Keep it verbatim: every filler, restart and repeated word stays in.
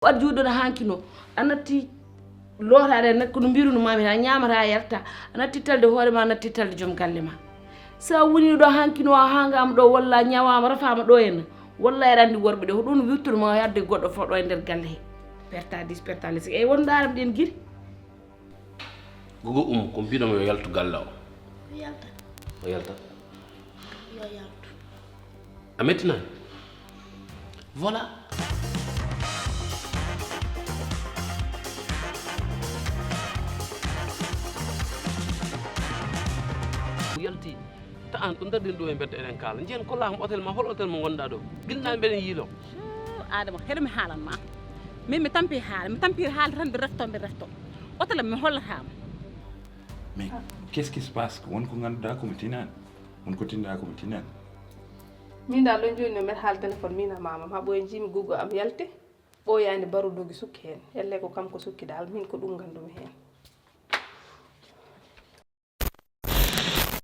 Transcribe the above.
Waɗ juuɗo no hankino, a natti lootaade, nakko no mbiruno maami, a ñaamata, a yarta, a natti talde hoore ma, a natti talde joom galle ma. So a woni ɗo hankino, a hangama ɗo, walla a ñawama, rafama ɗo en, walla aɗa andi worɓe ɗo, ko ɗum wirtude ma yadde goɗɗo fof ɗo e nder galle he. Perta dis, perta les, e won ndaram ɗen giri. Gogo um, ko mbiɗo mo yo yaltu galle o. Yalta. O yalta. Yo yaltu. A mettinaani? Voilà. O yalti. Ta an ɗo darɗen ɗo e mbedda eɗen kaala. Njiyen ko laam hôtel ma, hol hôtel mo ngonɗa ɗo? Gila naan mbeɗen yiilo. Adama, heɗo mi haalan ma. Min mi tampi haala, mi tampi haala tan mbiɗa refto, mbiɗa refto. Hôtel mi hollatama. Mais qu'est-ce qui se passe? Won ko ngannduɗaa ko mi tinaani. Won ko tinɗaa ko mi tinaani. Min dal ɗon jooni no mbeɗa haala téléphone, min e maama ma ɓooya, njiimi gogo am yalti, ɓooyaani baro dogi sukki heen. Ellee ko kam ko sukki dal, min ko ɗum nganndumi heen.